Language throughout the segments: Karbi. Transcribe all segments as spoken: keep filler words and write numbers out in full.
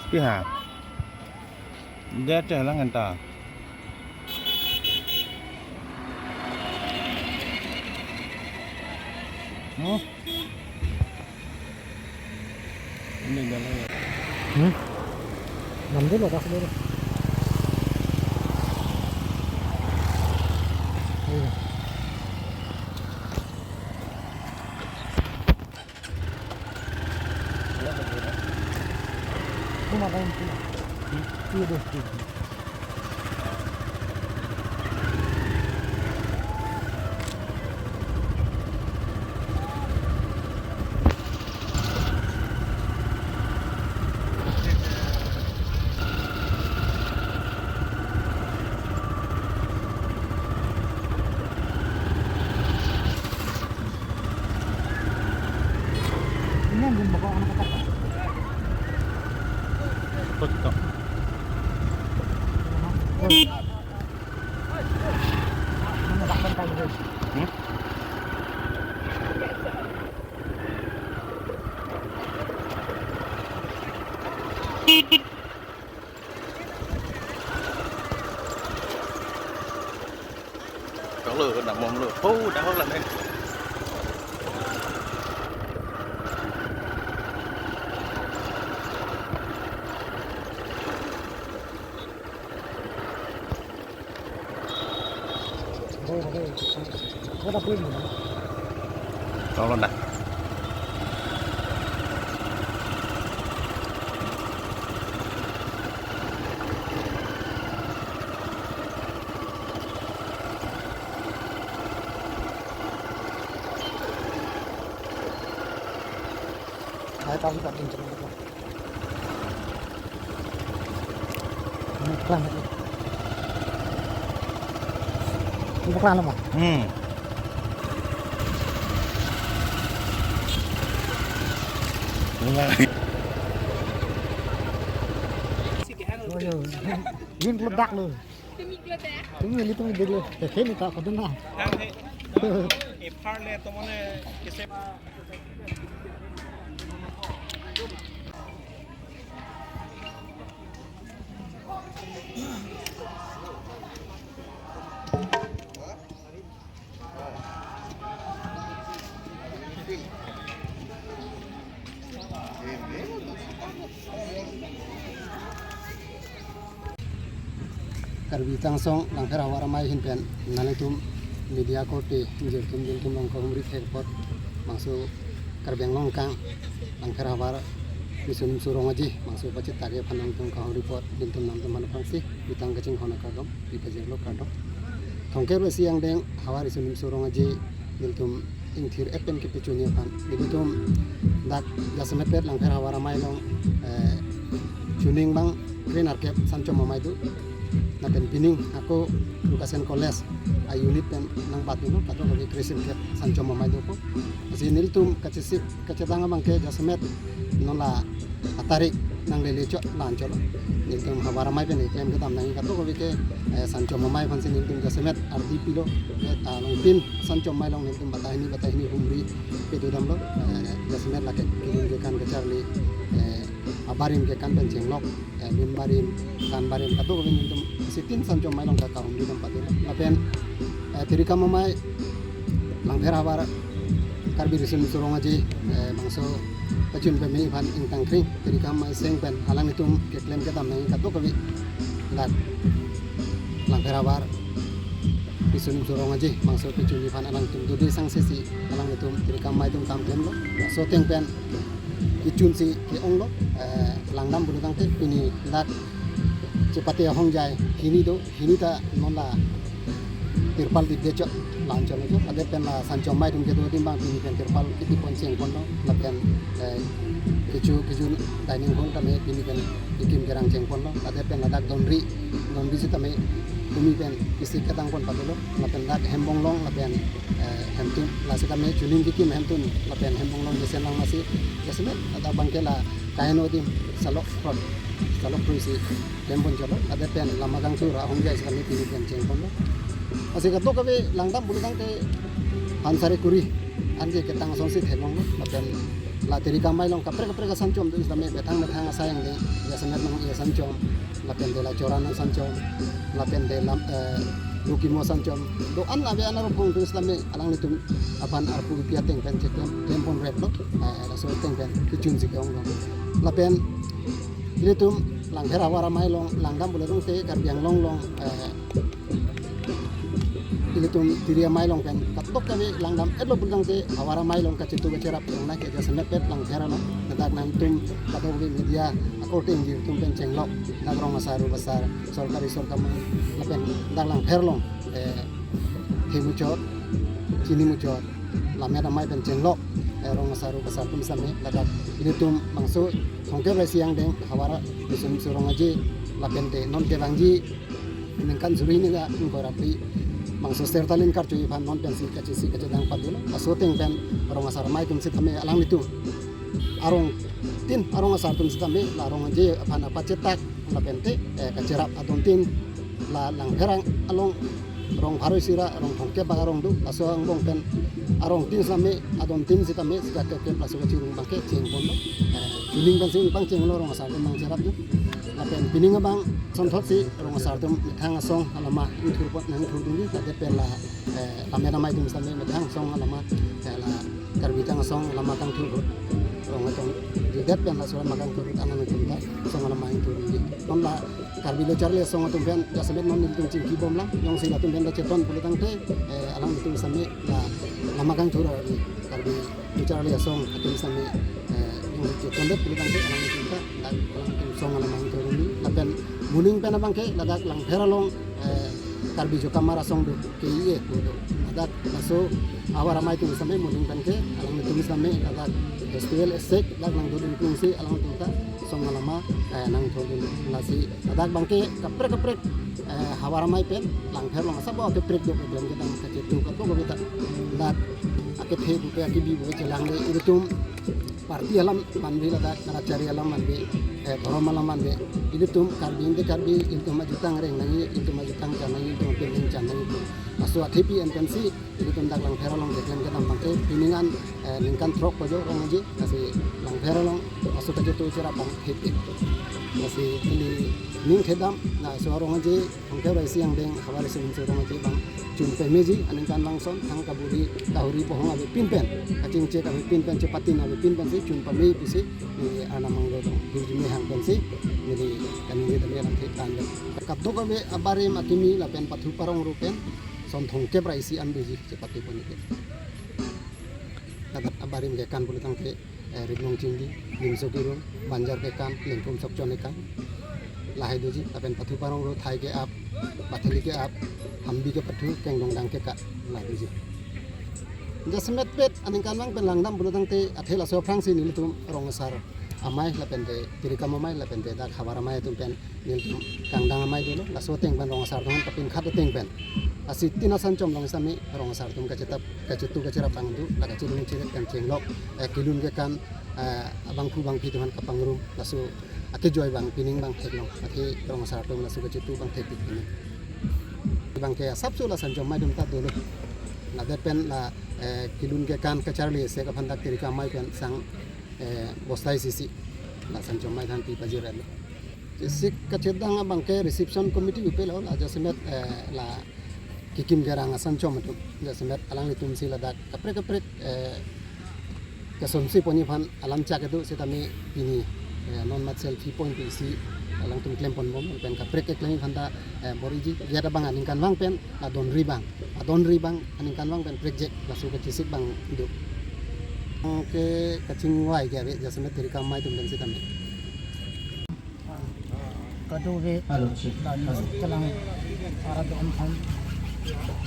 Piha. Dia te lang anta. Hmm? Ini jalan ya. Hmm? Namde lo dak dulu. Iya. Cuma kain cuma. Iya deh. Ini yang belum bakal anak kata. Betul. Ini akan kali. Hmm? Kalau nak mom lo, oh, dah lah nih. Tolong dah. Hai, pagi, pagi, jam berapa? Ini iklan lagi. Ini iklan apa? Hmm. Ini lagi. Oh, iya. Ini meledak loh. Ini, ini tuh jadi, ya, ini tak kau dengar. Karbi Tangsong Langpher Havar Amei ahin pen nanglitum media korte jirtum jirtum along kahumri thek apot, bangso Karbi Anglong kang Langpher Havar Riso Nimso Rong Aje bangso pachethak aphan nangtum kahumri apot, nelitum nangtum aphan aphrangsi pitang kachinghon akardom pipajirlo, kardom. Thomkep ra isi angdeng Havar Riso Nimso Rong Aje nelitum ingthir-et pen kepachini aphan. Nelitum dak jasemet pet Langpher Havar Amei along, eh, chuning bang kre-nerkep Sanchom Amei do. Lapen pining ako Lukasen College a-unit pen nangbat dolo, kadokave kre-sirkep Sanchom Amei dopo. Lasi nelitum kachesik kachedang abang ke jasemet non la atarik nanglele chot la-an chot. Nelitum Havar Amei pen keklem kedam nangji kadokave ke, eh, Sanchom Amei aphansi nelitum jasemet ardi pilo, eh, ta along pin Sanchom Amei along nelitum batai hini batai hini humri pado damlo, eh, jasemet lake kelun kekan kacharli, eh, abarim kekan pen chenglok, eh, lun barim, kan barim, kadokave nelitum sitin Sanchom Amei along ta kahumri dam pado. Lapen, eh, Tirikam Amei Langpher Havar Karbi Riso Nimso Rong Aje, eh, bangso pachun peme aphan ingtang kring, Tirikam Amei aseng pen alanglitum keklem kedam nangji kadokave dak Langpher Havar Riso Nimso Rong Aje bangso pachun aphan alanglitum dode sangse si alanglitum Tirikam Amei atum kam klemlo. Laso ateng pen kechun si ke-onglo, eh, langdam pulo tangte pini dak chepate ahongjai hini do, hini ta non la tirpal dipde chot la-an chot lo chot. Ladet pen la Sanchom Amei atum kedo adim abang pini pen tirpal kiti pon cheng ponlo. Lapen, eh, kecho kecho dining hall tame pini pen kekim kerang cheng ponlo. Ladet pen ladak donri, donri sitame pini pen isi kedang pon padolo. Lapen dak hembong long lapen, eh, hemtun, la sitame chuning kekim hemtun lapen hembong long mesen lang masi. Jasemet ladak abang ke la kaheno adim salok kroi, salok kroi si klem pon chotlo. Ladet pen lama kangthur ahongjai sitame pini klem cheng ponlo. Lasi kadokave langdam pulo tangte han sare kuri an ke ketang asonsi theklonglo. Lapen La Tirika Amei along kaprek kaprek asanchom do sitame, methang methang asai angdeng, jasemet nang-e asanchom, lapen de la Choran asanchom, lapen de lam, eh, Lukimo asanchom, do-an ave anarok kong do sitame, alanglitum aphan arpu kepi ateng pen cheklem, klempon rep lo, eh, laso ateng pen kechun si ke-ong lo. Lapen ilitum Langpher Havar Amei along langdam pulo tangte, Karbi Anglong along, eh, ilitum Tiri Amei along pen kadokave langdam-etlo pulo tangte, Havar Amei along kachetu kacherap along na ke jasemet pet Langpher along, ladak nangtum kadokave media akorte ingjir atum pen chenglok, dak rong asar, rup asar, sorkari sorkar amei, lapen dak Langpher along, eh, the muchot, chini muchot, lammet amei pen chenglok, eh, rong asar, rup asar atum sitame, ladak ilitum bangso Thomkep ra isi angdeng Havar Riso Nimso Rong Aje, lapen te non kevangji ningkan suri hini ra ingkoi ra phli, bangso Sertalin karcho aphan non pensi kachisi kachedang padu lo. Laso ateng pen rong asar amei atum sitame alanglitum arongtin, arong asar atum sitame la Rong Aje aphan apachetak, lapen te, eh, kacherap adontin, la Langpher along rong pharo isi ra rong thomkep bak arong do, laso angbong pen arongtin sitame, adontin sitame, sika kep kep laso kachirung abangke chengpon lo. Eh, pining pensi pangcheng lo, rong asar atum abang cherap do. Lapen pining abang sonthot si rong asar atum methang asong alama ingthurpon, nang ingthurdunji, ladak pen la, eh, lammet amei atum sitame methang asong alama, eh, la Karbi tang asong alama kangthur ahut, rong atum judet pen laso alama kangthur ahut alanglitum ta asong alama ingthurdunji. Non la Karbi Lo Charli Asong atum pen jasemet non nelitum chingki bom lang, jongsi latum pen ta cheton pulo tangte, eh, alanglitum sitame la lama kangthur arni, Karbi Lo Charli Asong atum sitame, eh, jongsi chetondet pulo tangte alanglitum ta, dak alanglitum asong alama ingthurdunji. Lapen moning pen abangke ladak Langpher along, eh, Karbi Jokamar Asong do, K E A do. Ladak laso Havar Amei atum sitame moning pen ke alanglitum sitame ladak festival esek dak nangdodun klungsi alanglitum ta asong alama, eh, nangthodun. Lasi ladak abangke kaprek kaprek, eh, Havar Amei pen Langpher along asap bo kaprek do, keklem kedam, kachetu, kadokave ta. Dak akethe pupe, akebi pupe chelang de, ilitum party alam manbe, ladak narachari alam manbe, eh, dhorom alam manbe, ilitum Karbi ante Karbi, ilitum ajutang reng nangji, ilitum ajutang chan nangji, ilitum apining chan nangji. Laso athepi pen pensi ilitum dak Langpher along keklem kedam abangke pining an, eh, ningkan throk pajo Rong Aje, lasi Langpher along laso kachetu cherap abang thepik. Lasi ili ning kedam, laso Rong Aje, Thomkep ra isi angdeng Havar Riso Nimso Rong Aje abang chun pameji, aningkan langson, thang kaburi, kahuri bohong avepin pen, kachingchek avepin pen, chepatin avepin pensi chun pame pusi neli Arnam Anglo along hirjume hang pensi neli kaningje dame alam thek tan. Kadokave abarim akimi lapen pathu parong ru pen son thomkep ra isi an doji chepatipon ke. Ladak abarim kekan pulo tangte, eh, Riklong Chingdi, Nimso Kirung, Banjar kekan, Lengpum Sokchon kekan, lahai doji, lapen pathu parong ru thai ke-ap, bathali ke-ap, hambi kepathu, kengdongdang kekan, la doji. Jasemet pet aningkan vang pen langdam pulo tangte, athe laso aphrangsi nelitum rong asar amei lapen te Tirikam Amei lapen te dak Havar Amei atum pen nelitum kangdang amei dolo, laso ateng pen rong asar atum kapinkhat ateng pen. Lasi tin asanchom along sitame rong asar atum kachetap, kachetu kacherap abang do, la kachirung chiret kan chenglok, eh, kelun kekan, eh, abangphu bangphi atum aphan kapangrum, laso akejoi abang pining abang theklong, athe rong asar atum laso kachetu abang thepik pining. Abangke asapso la asanchom amei atum ta dolo. Ladak pen la, eh, kelun kekan kacharli esek aphan dak Tirikam Amei pen sang, eh, bosta isi isi la asanchom amei aphan pi pajir lo. Chesik kachedang abangke reception committee pupe lo, la jasemet, eh, la kekim kerang asanchom atum. Jasemet alanglitum si ladak kaprek kaprek, eh, kesonseponji aphan alam chak kedo sitame pini, eh, non mat selfie point isi alangtum klempon bom, pen kaprek keklem aphan ta, eh, bor-iji, gate abang aningkan vang pen, adon ri abang, adon ri abang, aningkan vang pen prekjak, laso kachesik abang do. Ke kachingvai ke ave, jasemet Tirikam Amei atum pen sitame. Kadokave la news kelang arat do-an aphan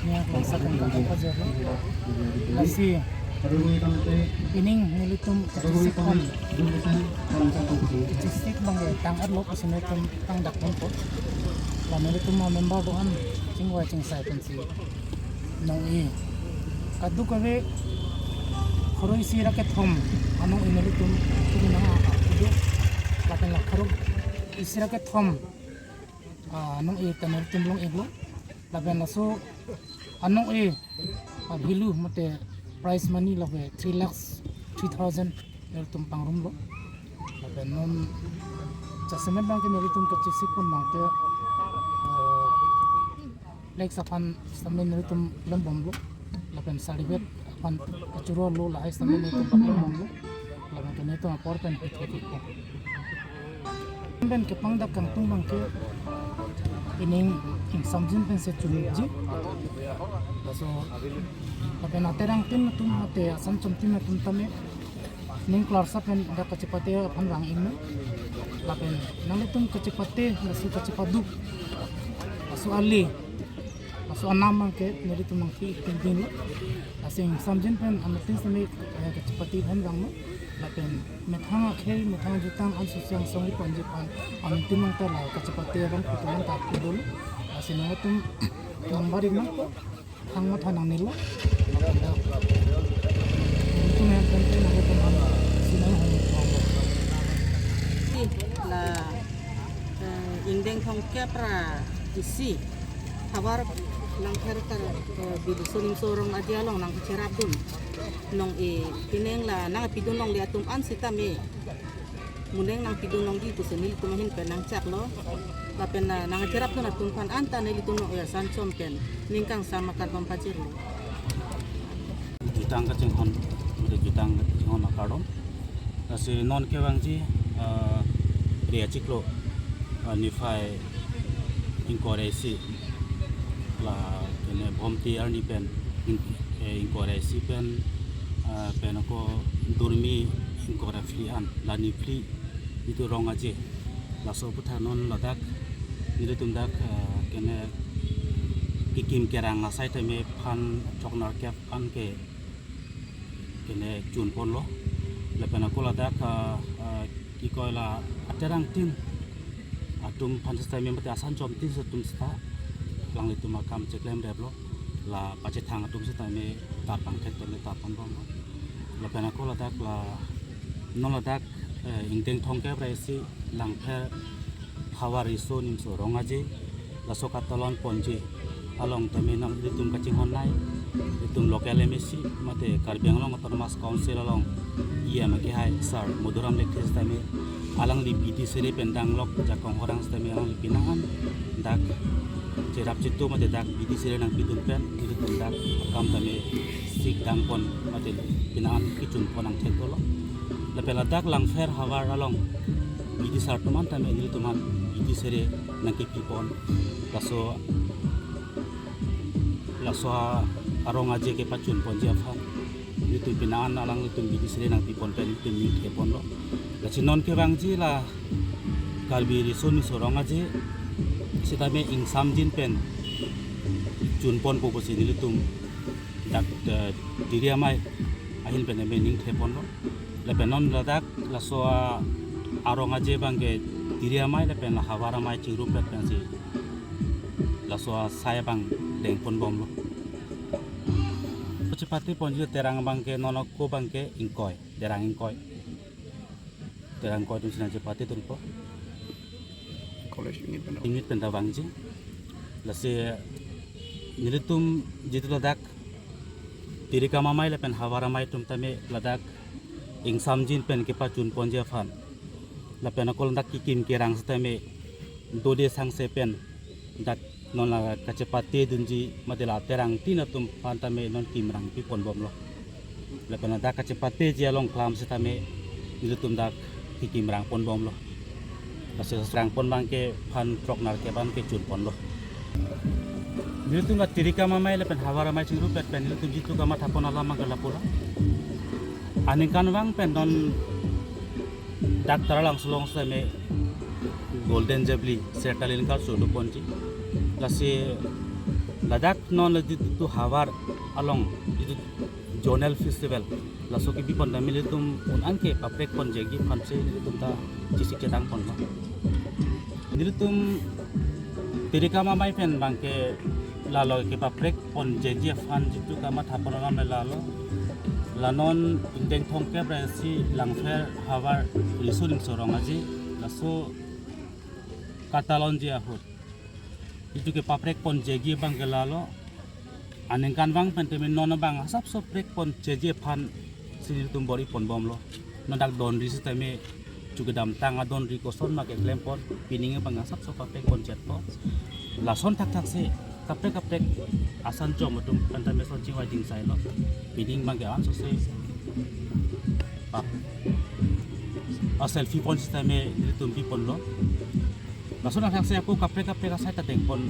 ne kongsa kongka pajirlo. Lasi pining nelitum kachesik aphan, kachesik abangke tang-etlo pusi nelitum tangdak ponpo. La nelitum amember do-an chingvai chingsai pensi nong-e. Kadokave khoro isi ra kethom anong-e nelitum tumi nang a-, a-, kudu. Lapen la khoro isi ra kethom, ah, anong-e ta nelitum long-iklo. Lapen laso anong-e, ah, value mate prize money lake three lakhs three thousand nelitum pangrumlo. Lapen non jasemet abangke nelitum kachesik pon abangke, eh, flag aphan sitame nelitum lembomlo. Lapen certificate aphan kachorolo, lahai sitame nelitum lembomlo. Lapen ke nelitum apor pen pithe pithe. Pen kepangdak kangtung abangke ining ingsamjin pensi chunji. Laso lapen aterang tin atum mate asan chom tin atum tame ning klarsa pen dak kachepate aphan vang-ikme. Lapen nanglitum kachepate, laso kachepadu, laso ale, laso anam abangke nelitum nangpi-ik pindin lo. Lasi ingsamjin pen anuttin sitame, eh, kachepate aphan vanglo. Lapen methang akhei, methang jutang an susiang song iponji aphan anuttin nangta la kachepate abang putuman ta pidolo. Lasi nanglitum nangbar-ik nangpo, thang matha nangnelo. Lapen dak nelitum hem pen pen nanglitum an sinai hong hong. La, eh, ingdeng thomkep ra isi havar Langpher kar, eh, Bidisonimso Rongaje along nangcherapdun. Nong e, pineng la nangpidun longle atum an sitame moneng nangpidun longji pusi nelitum ahin pen nangchaklo. Lapen, eh, nangcherapdun atum aphan anta nelitum nong e asan chom pen ning kangsam akardom pajirlo. Jutang kachinghon, mate jutang kachinghon akardom. Lasi non kevangji, ah, Phre achiklo, ah, niphai ingkoi ra isi, la kene Bhomti arni pen, ing-, eh, ingkoi ra isi pen, ah, pen ako Durmi ingkoi ra phli an, la niphli itum Rongaje. Laso aputhak non ladak nelitum dak, ah, kene kikim kerang asai tame phan chok nerkep an ke kene chun ponlo. Lapen ako ladak, ah, ah, kikoi la aterang tin atum aphan sitame mate asan chom tin atum sita alanglitum akam cheklemreplo. La pachethang atum sitame tarpang thek tame tarpang bomlo. Lapen ako ladak la non ladak, eh, ingdeng thomkep ra isi Langpher havar Risonimso Rongaje laso katalon ponji along tame non ilitum kachinghon nai, ilitum local M A C mate Karbi Anglong Autonomous Council along E M akehai Sir Madhuram Lekthe sitame alangli bidi sere pen danglok jakong horang sitame alangli pinangan dak cherap chitu mate dak bidi sere nangpidun pen ilitum dak akam tame sik dang pon mate pinangan kechun pon angthek dolo. Lapen ladak Langpher havar along bidi sar atum an tame nelitum an bidi sere nangkepi pon. Laso, laso a-, a-Rongaje kepachun ponji aphan nelitum pinangan alanglitum bidi sere nangpi pon pen nelitum ningthe ponlo. Lasi non kevangji la Karbi Risonimso Rongaje sitame ingsamjin pen chun ponpo pusi nelitum dak, eh, Tiri Amei ahin pen tame ningthe ponlo. Lapen non ladak laso a-, a-Rongaje abangke Tiri Amei lapen la havar amei chingrumpet pensi laso asai abang deng pon bomlo. Kachepate ponji terang abangke non ako abangke ingkoi, terang ingkoi. Terang ingkoi atumsi nangchepatedunpo. College unit pen. Unit pen ta vangji. Lasi nelitum jitu ladak Tirikam Amei lapen havar amei atum tame ladak ingsamjin pen kepachun ponji aphan, lapen ako ladak kikim kerang sitame dode sangse pen dak non la kachepatedunji mate la terang tin atum aphan tame non kimrang pi pon bomlo. Lapen ladak kachepateji along klam sitame nelitum dak kikimrang pon bomlo. Lasi rang pon abangke phan throk nerkep an kechun ponlo. Nelitum la Tirikam Amei lapen havar amei chingrumpet pen nelitum jitu kamatha pon alam abangke lapulo. Aningkanvang pen non dak Taralangso along sitame Golden Jubilee Sertalin Culture do ponji. Lasi ladak non la jitu havar along jitu Zonal Festival laso kebi pon tame nelitum un-an kepaprek ponjegi aphansi nelitum ta chesik chedang ponlo. Nelitum Tirikam Amei pen abangke lalo kepaprek ponjegi aphan jitu kamatha pon alam lalo. La non ingdeng thomkep ra isi Langpher havar Risonimso Rongaje laso katalonji ahut jitu kepaprek ponjegi abangke lalo. Aningkanvang pen tame non abang asapso prek poncheji aphansi nelitum bor-i pon bomlo. Ladak donri sitame chu kedamtang adonri koson ma keklempon, pining abang asapso kaprek pon chetpo. Lason thakthak si kaprek kaprek asanchom atum anta meson chingvai dingsailo. Pining abang ke ansose pa a selfie pon sitame nelitum piponlo. Lason thakthak si ako kaprek kaprek asai ta dengpon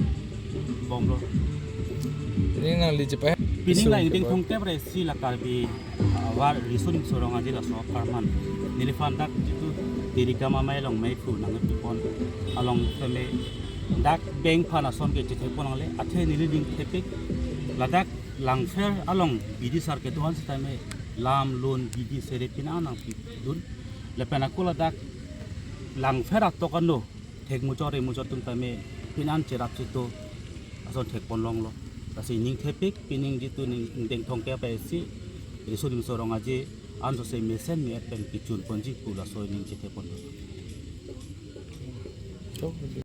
bomlo. Ini nangli chepa. Pining la ingdeng thomkep ra isi la Karbi, ah, War Riso Nimso Rong Aje laso apharman. Neliphan dak jitu Tirikam Amei along meiphu nangpipon along tame dak beng aphan ason ke chethepon nangle, athe neli ning thepik. Ladak Langpher along bidisar kedo-an sitame lam lun bidi sere pin-an nangpidun. Lapen ako ladak Langpher atok ano thekmuchot remuchot atum tame pin-an cherap cheto ason thekpon longlo. Lasi ning thepik, pining jitu ning ingdeng thomkep ra isi Riso Nimso Rong Aje ansose mesen me-et pen kechun ponji pu laso ning chethepon.